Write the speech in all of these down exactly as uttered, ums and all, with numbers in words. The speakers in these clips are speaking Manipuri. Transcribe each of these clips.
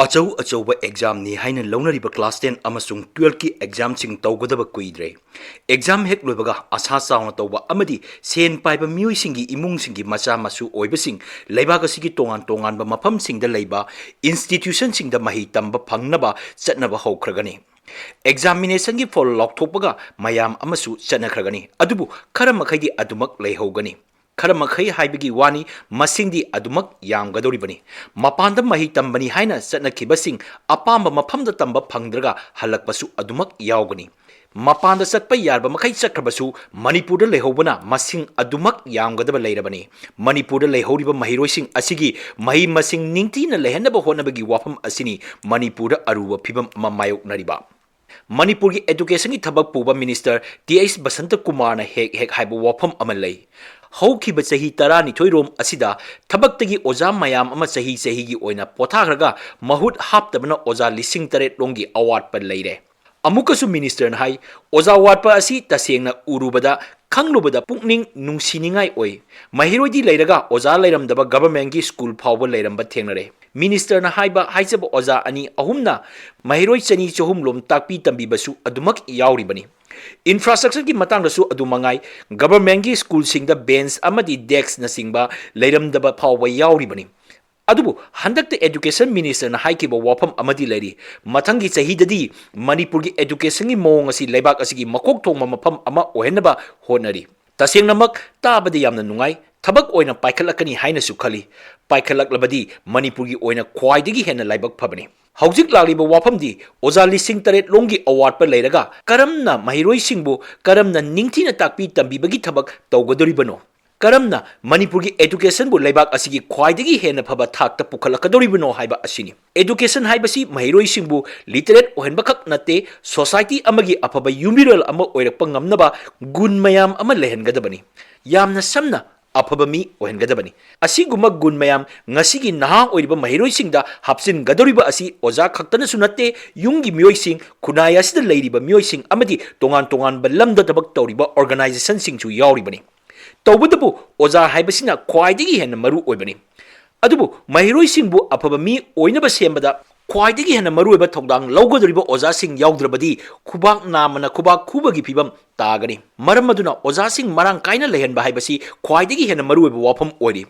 ꯑꯆꯧ ꯑꯆꯧꯕ ꯑꯦꯛꯖꯥꯝꯅꯤ ꯍꯥꯏꯅ ꯂꯧꯅꯔꯤꯕ ꯀ꯭ꯂꯥꯁ ꯇꯦꯟ ꯑꯃꯁꯨꯡ ꯇꯨꯋꯦꯜꯐꯀꯤ ꯑꯦꯛꯖꯥꯝꯁꯤꯡ ꯇꯧꯒꯗꯕ ꯀꯨꯏꯗ꯭ꯔꯦ꯫ ꯑꯦꯛꯖꯥꯝ ꯍꯦꯛ ꯂꯣꯏꯕꯒ ꯑꯁꯥ ꯆꯥꯎꯅ ꯇꯧꯕ ꯑꯃꯗꯤ ꯁꯦꯟ ꯄꯥꯏꯕ ꯃꯤꯑꯣꯏꯁꯤꯡꯒꯤ ꯏꯃꯨꯡꯁꯤꯡꯒꯤ ꯃꯆꯥ ꯃꯁꯨ ꯑꯣꯏꯕꯁꯤꯡ ꯂꯩꯕꯥꯛ ꯑꯁꯤꯒꯤ ꯇꯣꯉꯥꯟ ꯇꯣꯉꯥꯟꯕ ꯃꯐꯝꯁꯤꯡꯗ ꯂꯩꯕ ꯏꯟꯁꯇꯤꯇ꯭ꯌꯨꯁꯟꯁꯤꯡꯗ ꯃꯍꯩ ꯇꯝꯕ ꯐꯪꯅꯕ ꯆꯠꯅꯕ ꯍꯧꯈ꯭ꯔꯒꯅꯤ꯫ ꯑꯦꯛꯖꯥꯃꯤꯅꯦꯁꯟꯒꯤ ꯐꯣꯜ ꯂꯥꯎꯊꯣꯛꯄꯒ ꯃꯌꯥꯝ ꯑꯃꯁꯨ ꯆꯠꯅꯈ꯭ꯔꯒꯅꯤ꯫ ꯑꯗꯨꯕꯨ ꯈꯔ ꯃꯈꯩꯗꯤ ꯑꯗꯨꯃꯛ ꯂꯩꯍꯧꯒꯅꯤ꯫ ꯈꯔ ꯃꯈꯩ ꯍꯥꯏꯕꯒꯤ ꯋꯥꯅꯤ, ꯃꯁꯤꯡꯗꯤ ꯑꯗꯨꯃꯛ ꯌꯥꯝꯒꯗꯧꯔꯤꯕꯅꯤ꯫ ꯃꯄꯥꯟꯗ ꯃꯍꯩ ꯇꯝꯕꯅꯤ ꯍꯥꯏꯅ ꯆꯠꯅꯈꯤꯕꯁꯤꯡ ꯑꯄꯥꯝꯕ ꯃꯐꯝꯗ ꯇꯝꯕ ꯐꯪꯗ꯭ꯔꯒ ꯍꯜꯂꯛꯄꯁꯨ ꯑꯗꯨꯃꯛ ꯌꯥꯎꯒꯅꯤ꯫ ꯃꯄꯥꯟꯗ ꯆꯠꯄ ꯌꯥꯔꯕ ꯃꯈꯩ ꯆꯠꯈ꯭ꯔꯕꯁꯨ ꯃꯅꯤꯄꯨꯔꯗ ꯂꯩꯍꯧꯕꯅ ꯃꯁꯤꯡ ꯑꯗꯨꯃꯛ ꯌꯥꯝꯒꯗꯕ ꯂꯩꯔꯕꯅꯤ꯫ ꯃꯅꯤꯄꯨꯔꯗ ꯂꯩꯍꯧꯔꯤꯕ ꯃꯍꯩꯔꯣꯏꯁꯤꯡ ꯑꯁꯤꯒꯤ ꯃꯍꯩ ꯃꯁꯤꯡ ꯅꯤꯡꯊꯤꯅ ꯂꯩꯍꯟꯅꯕ ꯍꯣꯠꯅꯕꯒꯤ ꯋꯥꯐꯝ ꯑꯁꯤꯅꯤ ꯃꯅꯤꯄꯨꯔꯗ ꯑꯔꯨꯕ ꯐꯤꯕꯝ ꯑꯃ ꯃꯥꯌꯣꯛꯅꯔꯤꯕ꯫ ꯃꯅꯤꯄꯨꯔꯒꯤ ꯑꯦꯗꯨꯀꯦꯁꯟꯒꯤ ꯊꯕꯛ ꯄꯨꯕ ꯃꯤꯅꯤꯁꯇꯔ ꯇꯤ ꯑꯩꯆ ꯕꯁꯟꯇ ꯀꯨꯃꯥꯔꯅ ꯍꯦꯛ ꯍꯦꯛ ꯍꯥꯏꯕ ꯋꯥꯐꯝ ꯑꯃ ꯂꯩ꯫ ꯍꯧꯈꯤꯕ ꯆꯍꯤ ꯇꯔꯥꯅꯤꯊꯣꯏ ꯔꯣꯝ ꯑꯁꯤꯗ ꯊꯕꯛꯇꯒꯤ ꯑꯣꯖꯥ ꯃꯌꯥꯝ ꯑꯃ ꯆꯍꯤ ꯆꯍꯤꯒꯤ ꯑꯣꯏꯅ ꯄꯣꯊꯥꯈ꯭ꯔꯒ ꯃꯍꯨꯠ ꯍꯥꯞꯇꯕꯅ ꯑꯣꯖꯥ ꯂꯤꯁꯤꯡ ꯇꯔꯦꯠ ꯂꯣꯝꯒꯤ ꯑꯋꯥꯠꯄ ꯂꯩꯔꯦ꯫ ꯑꯃꯨꯛꯀꯁꯨ ꯃꯤꯅꯤꯁꯇꯔꯅ ꯍꯥꯏ, ꯑꯣꯖꯥ ꯋꯥꯠꯄ ꯑꯁꯤ ꯇꯁꯦꯡꯅ ꯎꯔꯨꯕꯗ, ꯈꯪꯂꯨꯕꯗ ꯄꯨꯛꯅꯤꯡ ꯅꯨꯡꯁꯤꯅꯤꯡꯉꯥꯏ ꯑꯣꯏ꯫ ꯃꯍꯩꯔꯣꯏꯗꯤ ꯂꯩꯔꯒ ꯑꯣꯖꯥ ꯂꯩꯔꯝꯗꯕ ꯒꯚꯔꯟꯃꯦꯟꯠꯀꯤ ꯁ꯭ꯀꯨꯜ ꯐꯥꯎꯕ ꯂꯩꯔꯝꯕ ꯊꯦꯡꯅꯔꯦ꯫ ꯃꯤꯅꯤꯁꯇꯔꯅ ꯍꯥꯏꯕ ꯍꯥꯏꯖꯕ ꯑꯣꯖꯥ ꯑꯅꯤ ꯑꯍꯨꯝꯅ ꯃꯍꯩꯔꯣꯏ ꯆꯅꯤ ꯆꯍꯨꯝ ꯂꯣꯝ ꯇꯥꯛꯄꯤ ꯇꯝꯕꯤꯕꯁꯨ ꯑꯗꯨꯃꯛ ꯌꯥꯎꯔꯤꯕꯅꯤ꯫ ꯏꯟꯐ꯭ꯔꯥꯁ꯭ꯇ꯭ꯔꯛꯆꯔꯒꯤ ꯃꯇꯥꯡꯗꯁꯨ ꯑꯗꯨ ꯃꯉꯥꯏ, ꯒꯚꯔꯟꯃꯦꯟꯠꯀꯤ ꯁ꯭ꯀꯨꯜꯁꯤꯡꯗ ꯕꯦꯟꯆ ꯑꯃꯗꯤ ꯗꯦꯁ꯭ꯛꯅꯆꯤꯡꯕ ꯂꯩꯔꯝꯗꯕ ꯐꯥꯎꯕ ꯌꯥꯎꯔꯤꯕꯅꯤ꯫ ꯑꯗꯨꯕꯨ ꯍꯟꯗꯛꯇ ꯑꯦꯗꯨꯀꯦꯁꯟ ꯃꯤꯅꯤꯁꯇꯔꯅ ꯍꯥꯏꯈꯤꯕ ꯋꯥꯐꯝ ꯑꯃꯗꯤ ꯂꯩꯔꯤ꯫ ꯃꯊꯪꯒꯤ ꯆꯍꯤꯗꯗꯤ ꯃꯅꯤꯄꯨꯔꯒꯤ ꯑꯦꯗꯨꯀꯦꯁꯟꯒꯤ ꯃꯑꯣꯡ ꯑꯁꯤ ꯂꯩꯕꯥꯛ ꯑꯁꯤꯒꯤ ꯃꯀꯣꯛ ꯊꯣꯡꯕ ꯃꯐꯝ ꯑꯃ ꯑꯣꯏꯍꯟꯅꯕ ꯍꯣꯠꯅꯔꯤ꯫ ꯇꯁꯦꯡꯅꯃꯛ ꯇꯥꯕꯗ ꯌꯥꯝꯅ ꯅꯨꯡꯉꯥꯏ꯫ ꯊꯕꯛ ꯑꯣꯏꯅ ꯄꯥꯏꯈꯠꯂꯛꯀꯅꯤ ꯍꯥꯏꯅꯁꯨ ꯈꯜꯂꯤ꯫ ꯄꯥꯏꯈꯠꯂꯛꯂꯕꯗꯤ ꯃꯅꯤꯄꯨꯔꯒꯤ ꯑꯣꯏꯅ ꯈ꯭ꯋꯥꯏꯗꯒꯤ ꯍꯦꯟꯅ ꯂꯥꯏꯕꯛ ꯐꯕꯅꯤ꯫ ꯍꯧꯖꯤꯛ ꯂꯥꯛꯂꯤꯕ ꯋꯥꯐꯝꯗꯤ ꯑꯣꯖꯥ ꯂꯤꯁꯤꯡ ꯇꯔꯦꯠ ꯂꯣꯝꯒꯤ ꯑꯋꯥꯠꯄ ꯂꯩꯔꯒ ꯀꯔꯝꯅ ꯃꯍꯩꯔꯣꯏꯁꯤꯡꯕꯨ ꯀꯔꯝꯅ ꯅꯤꯡꯊꯤꯅ ꯇꯥꯛꯄꯤ ꯇꯝꯕꯤꯕꯒꯤ ꯊꯕꯛ ꯇꯧꯒꯗꯧꯔꯤꯕꯅꯣ? ꯀꯔꯝꯅ ꯃꯅꯤꯄꯨꯔꯒꯤ ꯑꯦꯗꯨꯀꯦꯁꯟꯕꯨ ꯂꯩꯕꯥꯛ ꯑꯁꯤꯒꯤ ꯈ꯭ꯋꯥꯏꯗꯒꯤ ꯍꯦꯟꯅ ꯐꯕ ꯊꯥꯛꯇ ꯄꯨꯈꯠꯂꯛꯀꯗꯧꯔꯤꯕꯅꯣ ꯍꯥꯏꯕ ꯑꯁꯤꯅꯤ꯫ ꯑꯦꯗꯨꯀꯦꯁꯟ ꯍꯥꯏꯕꯁꯤ ꯃꯍꯩꯔꯣꯏꯁꯤꯡꯕꯨ ꯂꯤꯇꯔꯦꯠ ꯑꯣꯏꯍꯟꯕꯈꯛ ꯅꯠꯇꯦ, ꯁꯣꯁꯥꯏꯇꯤ ꯑꯃꯒꯤ ꯑꯐꯕ ꯌꯨꯝꯕꯤꯔꯦꯜ ꯑꯃ ꯑꯣꯏꯔꯛꯄ ꯉꯝꯅꯕ ꯒꯨꯟ ꯃꯌꯥꯝ ꯑꯃ ꯂꯩꯍꯟꯒꯗꯕꯅꯤ꯫ ꯌꯥꯝꯅ ꯁꯝꯅ, ꯑꯐꯕ ꯃꯤ ꯑꯣꯏꯍꯟꯒꯗꯕꯅꯤ꯫ ꯑꯁꯤꯒꯨꯝꯕ ꯒꯨꯟ ꯃꯌꯥꯝ ꯉꯁꯤꯒꯤ ꯅꯍꯥ ꯑꯣꯏꯔꯤꯕ ꯃꯍꯩꯔꯣꯏꯁꯤꯡꯗ ꯍꯥꯞꯆꯤꯟꯒꯗꯧꯔꯤꯕ ꯑꯁꯤ ꯑꯣꯖꯥ ꯈꯛꯇꯅꯁꯨ ꯅꯠꯇꯦ, ꯌꯨꯝꯒꯤ ꯃꯤꯑꯣꯏꯁꯤꯡ, ꯈꯨꯟꯅꯥꯏ ꯑꯁꯤꯗ ꯂꯩꯔꯤꯕ ꯃꯤꯑꯣꯏꯁꯤꯡ ꯑꯃꯗꯤ ꯇꯣꯉꯥꯟ ꯇꯣꯉꯥꯟꯕ ꯂꯝꯗ ꯊꯕꯛ ꯇꯧꯔꯤꯕ ꯑꯣꯔꯒꯅꯥꯏꯖꯦꯁꯟꯁꯤꯡꯁꯨ ꯌꯥꯎꯔꯤꯕꯅꯤ꯫ ꯇꯧꯕꯇꯕꯨ ꯑꯣꯖꯥ ꯍꯥꯏꯕꯁꯤꯅ ꯈ꯭ꯋꯥꯏꯗꯒꯤ ꯍꯦꯟꯅ ꯃꯔꯨ ꯑꯣꯏꯕꯅꯤ꯫ ꯑꯗꯨꯕꯨ ꯃꯍꯩꯔꯣꯏꯁꯤꯡꯕꯨ ꯑꯐꯕ ꯃꯤ ꯑꯣꯏꯅꯕ ꯁꯦꯝꯕꯗ ꯈ꯭ꯋꯥꯏꯗꯒꯤ ꯍꯦꯟꯅ ꯃꯔꯨꯑꯣꯏꯕ ꯊꯧꯗꯥꯡ ꯂꯧꯒꯗꯧꯔꯤꯕ ꯑꯣꯖꯥꯁꯤꯡ ꯌꯥꯎꯗ꯭ꯔꯕꯗꯤ ꯈꯨꯕꯥꯛ ꯅꯥꯝꯃꯅ ꯈꯨꯕꯥꯛ ꯈꯨꯕꯒꯤ ꯐꯤꯕꯝ ꯇꯥꯒꯅꯤ꯫ ꯃꯔꯝ ꯑꯗꯨꯅ ꯑꯣꯖꯥꯁꯤꯡ ꯃꯔꯥꯡ ꯀꯥꯏꯅ ꯂꯩꯍꯟꯕ ꯍꯥꯏꯕꯁꯤ ꯈ꯭ꯋꯥꯏꯗꯒꯤ ꯍꯦꯟꯅ ꯃꯔꯨꯑꯣꯏꯕ ꯋꯥꯐꯝ ꯑꯣꯏꯔꯤ꯫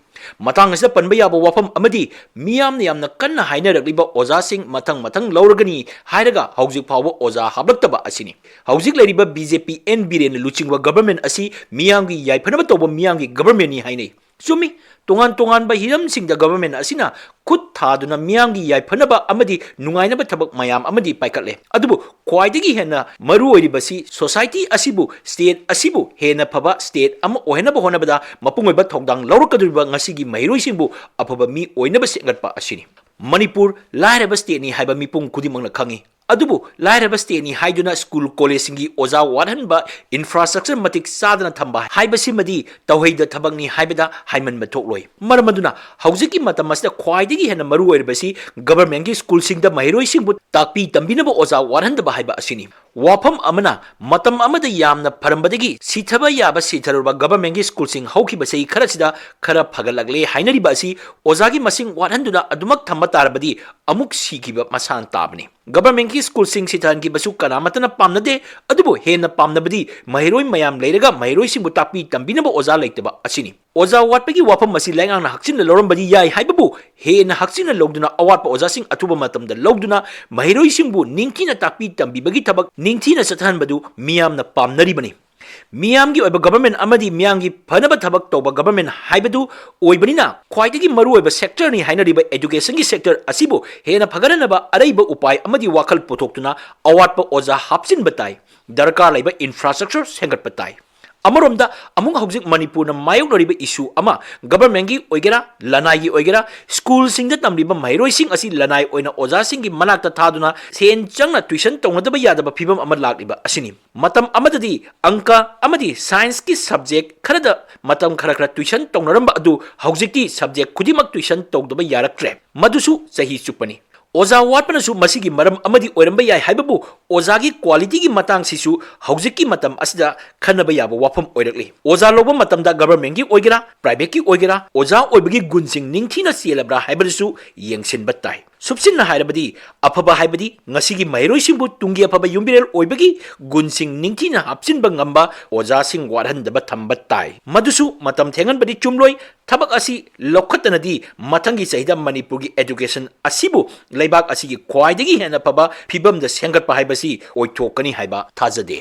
ꯃꯇꯥꯡ ꯑꯁꯤꯗ ꯄꯟꯕ ꯌꯥꯕ ꯋꯥꯐꯝ ꯑꯃꯗꯤ ꯃꯤꯌꯥꯝꯅ ꯌꯥꯝꯅ ꯀꯟꯅ ꯍꯥꯏꯅꯔꯛꯂꯤꯕ ꯑꯣꯖꯥꯁꯤꯡ ꯃꯊꯪ ꯃꯊꯪ ꯂꯧꯔꯒꯅꯤ ꯍꯥꯏꯔꯒ ꯍꯧꯖꯤꯛ ꯐꯥꯎꯕ ꯑꯣꯖꯥ ꯍꯥꯞꯂꯛꯇꯕ ꯑꯁꯤꯅꯤ꯫ ꯍꯧꯖꯤꯛ ꯂꯩꯔꯤꯕ ꯕꯤ ꯖꯦ ꯄꯤ ꯑꯦꯟ ꯕꯤꯔꯦꯟꯅ ꯂꯨꯆꯤꯡꯕ ꯒꯕꯔꯃꯦꯟ ꯑꯁꯤ ꯃꯤꯌꯥꯝꯒꯤ ꯌꯥꯏꯐꯅꯕ ꯇꯧꯕ ꯃꯤꯌꯥꯝꯒꯤ ꯒꯕꯔꯃꯦꯟꯅꯤ ꯍꯥꯏꯅꯩ꯫ ꯆꯨꯝꯃꯤ, ꯇꯣꯉꯥꯟ ꯇꯣꯉꯥꯟꯕ ꯍꯤꯔꯝꯁꯤꯡꯗ ꯒꯕꯔꯃꯦꯟ ꯑꯁꯤꯅ ꯈꯨꯠ ꯊꯥꯗꯨꯅ ꯃꯤꯌꯥꯝꯒꯤ ꯌꯥꯏꯐꯅꯕ ꯑꯃꯗꯤ ꯅꯨꯡꯉꯥꯏꯅꯕ ꯊꯕꯛ ꯃꯌꯥꯝ ꯑꯃꯗꯤ ꯄꯥꯏꯈꯠꯂꯦ꯫ ꯑꯗꯨꯕꯨ ꯈ꯭ꯋꯥꯏꯗꯒꯤ ꯍꯦꯟꯅ ꯃꯔꯨ ꯑꯣꯏꯔꯤꯕꯁꯤ ꯁꯣꯁꯥꯏꯇꯤ ꯑꯁꯤꯕꯨ, ꯁ꯭ꯇꯦꯠ ꯑꯁꯤꯕꯨ ꯍꯦꯟꯅ ꯐꯕ ꯁ꯭ꯇꯦꯠ ꯑꯃ ꯑꯣꯏꯍꯟꯅꯕ ꯍꯣꯠꯅꯕꯗ ꯃꯄꯨꯡ ꯑꯣꯏꯕ ꯊꯧꯗꯥꯡ ꯂꯧꯔꯛꯀꯗꯧꯔꯤꯕ ꯉꯁꯤꯒꯤ ꯃꯍꯩꯔꯣꯏꯁꯤꯡꯕꯨ ꯑꯐꯕ ꯃꯤ ꯑꯣꯏꯅꯕ ꯁꯦꯝꯒꯠꯄ ꯑꯁꯤꯅꯤ꯫ ꯃꯅꯤꯄꯨꯔ ꯂꯥꯏꯔꯕ ꯁ꯭ꯇꯦꯠꯅꯤ ꯍꯥꯏꯕ ꯃꯤꯄꯨꯝ ꯈꯨꯗꯤꯡꯃꯛꯅ ꯈꯪꯏ꯫ ꯑꯗꯨꯕꯨ ꯂꯥꯏꯔꯕ ꯁ꯭ꯇꯦꯠꯅꯤ ꯍꯥꯏꯗꯨꯅ ꯁ꯭ꯀꯨꯜ ꯀꯣꯂꯦꯖꯁꯤꯡꯒꯤ ꯑꯣꯖꯥ ꯋꯥꯠꯍꯟꯕ, ꯏꯟꯐ꯭ꯔꯥꯁ꯭ꯇ꯭ꯔꯛꯆꯔ ꯃꯇꯤꯛ ꯆꯥꯗꯅ ꯊꯝꯕ ꯍꯥꯏꯕꯁꯤꯃꯗꯤ ꯇꯧꯍꯩꯗ ꯊꯕꯛꯅꯤ ꯍꯥꯏꯕꯗ ꯍꯥꯏꯃꯟꯕ ꯊꯣꯛꯂꯣꯏ꯫ ꯃꯔꯝ ꯑꯗꯨꯅ ꯍꯧꯖꯤꯛꯀꯤ ꯃꯇꯝ ꯑꯁꯤꯗ ꯈ꯭ꯋꯥꯏꯗꯒꯤ ꯍꯦꯟꯅ ꯃꯔꯨ ꯑꯣꯏꯔꯤꯕꯁꯤ ꯒꯕꯔꯃꯦꯟꯒꯤ ꯁ꯭ꯀꯨꯜꯁꯤꯡꯗ ꯃꯍꯩꯔꯣꯏꯁꯤꯡꯕꯨ ꯇꯥꯛꯄꯤ ꯇꯝꯕꯤꯅꯕ ꯑꯣꯖꯥ ꯋꯥꯠꯍꯟꯗꯕ ꯍꯥꯏꯕ ꯑꯁꯤꯅꯤ꯫ ꯋꯥꯐꯝ ꯑꯃꯅ, ꯃꯇꯝ ꯑꯃꯗ ꯌꯥꯝꯅ ꯐꯔꯝꯕꯗꯒꯤ ꯁꯤꯊꯕ ꯌꯥꯕ ꯁꯤꯊꯔꯨꯔꯕ ꯒꯕꯔꯃꯦꯟꯒꯤ ꯁ꯭ꯀꯨꯜꯁꯤꯡ ꯍꯧꯈꯤꯕ ꯆꯍꯤ ꯈꯔꯁꯤꯗ ꯈꯔ ꯐꯒꯠꯂꯛꯂꯦ ꯍꯥꯏꯅꯔꯤꯕ ꯑꯁꯤ ꯑꯣꯖꯥꯒꯤ ꯃꯁꯤꯡ ꯋꯥꯠꯍꯟꯗꯨꯅ ꯑꯗꯨꯃꯛ ꯊꯝꯕ ꯇꯥꯔꯕꯗꯤ ꯑꯃꯨꯛ ꯁꯤꯈꯤꯕ ꯃꯁꯥꯅ ꯇꯥꯕꯅꯤ꯫ ꯒꯕꯔꯃꯦꯟꯒꯤ ꯁ꯭ꯀꯨꯜꯁꯤꯡ ꯁꯤꯊꯍꯟꯈꯤꯕꯁꯨ ꯀꯅꯥꯃꯠꯇꯅ ꯄꯥꯝꯅꯗꯦ, ꯑꯗꯨꯕꯨ ꯍꯦꯟꯅ ꯄꯥꯝꯅꯕꯗꯤ ꯃꯍꯩꯔꯣꯏ ꯃꯌꯥꯝ ꯂꯩꯔꯒ ꯃꯍꯩꯔꯣꯏꯁꯤꯡꯕꯨ ꯇꯥꯛꯄꯤ ꯇꯝꯕꯤꯅꯕ ꯑꯣꯖꯥ ꯂꯩꯇꯕ ꯑꯁꯤꯅꯤ꯫ ꯑꯣꯖꯥ ꯋꯥꯠꯄꯒꯤ ꯋꯥꯐꯝ ꯑꯁꯤ ꯂꯩꯉꯥꯛꯅ ꯍꯛꯆꯤꯟꯅ ꯂꯧꯔꯝꯕꯗꯤ ꯌꯥꯏ ꯍꯥꯏꯕꯕꯨ ꯍꯦꯟꯅ ꯍꯛꯆꯤꯟꯅ ꯂꯧꯗꯨꯅ ꯑꯋꯥꯠꯄ ꯑꯣꯖꯥꯁꯤꯡ ꯑꯊꯨꯕ ꯃꯇꯝꯗ ꯂꯧꯗꯨꯅ ꯃꯍꯩꯔꯣꯏꯁꯤꯡꯕꯨ ꯅꯤꯡꯊꯤꯅ ꯇꯥꯛꯄꯤ ꯇꯝꯕꯤꯕꯒꯤ ꯊꯕꯛ ꯅꯤꯡꯊꯤꯅ ꯆꯠꯊꯍꯟꯕꯗꯨ ꯃꯤꯌꯥꯝꯅ ꯄꯥꯝꯅꯔꯤꯕꯅꯤ꯫ ꯃꯤꯌꯥꯝꯒꯤ ꯑꯣꯏꯕ ꯒꯕꯔꯃꯦꯟ ꯑꯃꯗꯤ ꯃꯤꯌꯥꯝꯒꯤ ꯐꯅꯕ ꯊꯕꯛ ꯇꯧꯕ ꯒꯕꯔꯃꯦꯟ ꯍꯥꯏꯕꯗꯨ ꯑꯣꯏꯕꯅꯤꯅ ꯈ꯭ꯋꯥꯏꯗꯒꯤ ꯃꯔꯨꯑꯣꯏꯕ ꯁꯦꯛꯇꯔꯅꯤ ꯍꯥꯏꯅꯔꯤꯕ ꯑꯦꯖꯨꯀꯦꯁꯟꯒꯤ ꯁꯦꯛꯇꯔ ꯑꯁꯤꯕꯨ ꯍꯦꯟꯅ ꯐꯒꯠꯍꯟꯅꯕ ꯑꯔꯩꯕ ꯎꯄꯥꯏ ꯑꯃꯗꯤ ꯋꯥꯈꯜ ꯄꯨꯊꯣꯛꯇꯨꯅ ꯑꯋꯥꯠꯄ ꯑꯣꯖꯥ ꯍꯥꯞꯆꯤꯟꯕ ꯇꯥꯏ꯫ ꯗꯔꯀꯥꯔ ꯂꯩꯕ ꯏꯟꯐ꯭ꯔꯥꯁ꯭ꯇ꯭ꯔꯛꯆꯔ ꯁꯦꯝꯒꯠꯄ ꯇꯥꯏ꯫ ꯑꯃꯔꯣꯝꯗ ꯑꯃꯨꯛ ꯍꯧꯖꯤꯛ ꯃꯅꯤꯄꯨꯔꯅ ꯃꯥꯌꯣꯛꯅꯔꯤꯕ ꯏꯁꯨ ꯑꯃ, ꯒꯕꯔꯃꯦꯟꯒꯤ ꯑꯣꯏꯒꯦꯔꯥ, ꯂꯅꯥꯏꯒꯤ ꯑꯣꯏꯒꯦꯔꯥ, ꯁ꯭ꯀꯨꯜꯁꯤꯡꯗ ꯇꯝꯂꯤꯕ ꯃꯍꯩꯔꯣꯏꯁꯤꯡ ꯑꯁꯤ ꯂꯅꯥꯏ ꯑꯣꯏꯅ ꯑꯣꯖꯥꯁꯤꯡꯒꯤ ꯃꯅꯥꯛꯇ ꯊꯥꯗꯨꯅ ꯁꯦꯟ ꯆꯪꯅ ꯇ꯭ꯌꯨꯁꯟ ꯇꯧꯅꯗꯕ ꯌꯥꯗꯕ ꯐꯤꯕꯝ ꯑꯃ ꯂꯥꯛꯂꯤꯕ ꯑꯁꯤꯅꯤ꯫ ꯃꯇꯝ ꯑꯃꯗꯗꯤ ꯑꯪꯀ ꯑꯃꯗꯤ ꯁꯥꯏꯟꯁꯀꯤ ꯁꯕꯖꯦꯛ ꯈꯔꯗ ꯃꯇꯝ ꯈꯔ ꯈꯔ ꯇ꯭ꯌꯨꯁꯟ ꯇꯧꯅꯔꯝꯕ ꯑꯗꯨ ꯍꯧꯖꯤꯛꯇꯤ ꯁꯕꯖꯦꯛ ꯈꯨꯗꯤꯡꯃꯛ ꯇ꯭ꯌꯨꯁꯟ ꯇꯧꯗꯕ ꯌꯥꯔꯛꯇ꯭ꯔꯦ꯫ ꯃꯗꯨꯁꯨ ꯆꯍꯤ ꯆꯨꯞꯄꯅꯤ꯫ ꯑꯣꯖꯥ ꯋꯥꯠꯄꯅꯁꯨ ꯃꯁꯤꯒꯤ ꯃꯔꯝ ꯑꯃꯗꯤ ꯑꯣꯏꯔꯝꯕ ꯌꯥꯏ ꯍꯥꯏꯕꯕꯨ ꯑꯣꯖꯥꯒꯤ ꯀ꯭ꯋꯥꯂꯤꯇꯤꯒꯤ ꯃꯇꯥꯡꯁꯤꯁꯨ ꯍꯧꯖꯤꯛꯀꯤ ꯃꯇꯝ ꯑꯁꯤꯗ ꯈꯟꯅꯕ ꯌꯥꯕ ꯋꯥꯐꯝ ꯑꯣꯏꯔꯛꯂꯤ꯫ ꯑꯣꯖꯥ ꯂꯧꯕ ꯃꯇꯝꯗ ꯒꯕꯔꯃꯦꯟꯒꯤ ꯑꯣꯏꯒꯦꯔꯥ, ꯄ꯭ꯔꯥꯏꯚꯦꯠꯀꯤ ꯑꯣꯏꯒꯦꯔꯥ, ꯑꯣꯖꯥ ꯑꯣꯏꯕꯒꯤ ꯒꯨꯟꯁꯤꯡ ꯅꯤꯡꯊꯤꯅ ꯆꯦꯜꯂꯕ꯭ꯔꯥ ꯍꯥꯏꯕꯗꯨꯁꯨ ꯌꯦꯡꯁꯤꯟꯕ ꯇꯥꯏ꯫ ꯁꯨꯞꯁꯤꯟꯅ ꯍꯥꯏꯔꯕꯗꯤ, ꯑꯐꯕ ꯍꯥꯏꯕꯗꯤ ꯉꯁꯤꯒꯤ ꯃꯍꯩꯔꯣꯏꯁꯤꯡꯕꯨ ꯇꯨꯡꯒꯤ ꯑꯐꯕ ꯌꯨꯝꯕꯤꯔꯦꯜ ꯑꯣꯏꯕꯒꯤ ꯒꯨꯟꯁꯤꯡ ꯅꯤꯡꯊꯤꯅ ꯍꯥꯞꯆꯤꯟꯕ ꯉꯝꯕ ꯑꯣꯖꯥꯁꯤꯡ ꯋꯥꯠꯍꯟꯗꯕ ꯊꯝꯕ ꯇꯥꯏ꯫ ꯃꯗꯨꯁꯨ ꯃꯇꯝ ꯊꯦꯡꯍꯟꯕꯗꯤ ꯆꯨꯝꯂꯣꯏ꯫ ꯊꯕꯛ ꯑꯁꯤ ꯂꯧꯈꯠꯇꯅꯗꯤ ꯃꯊꯪꯒꯤ ꯆꯍꯤꯗ ꯃꯅꯤꯄꯨꯔꯒꯤ education ꯑꯁꯤꯕꯨ ꯂꯩꯕꯥꯛ ꯑꯁꯤꯒꯤ ꯈ꯭ꯋꯥꯏꯗꯒꯤ ꯍꯦꯟꯅ ꯐꯕ ꯐꯤꯕꯝꯗ ꯁꯦꯝꯒꯠꯄ ꯍꯥꯏꯕꯁꯤ ꯑꯣꯏꯊꯣꯛꯀꯅꯤ ꯍꯥꯏꯕ ꯊꯥꯖꯗꯦ꯫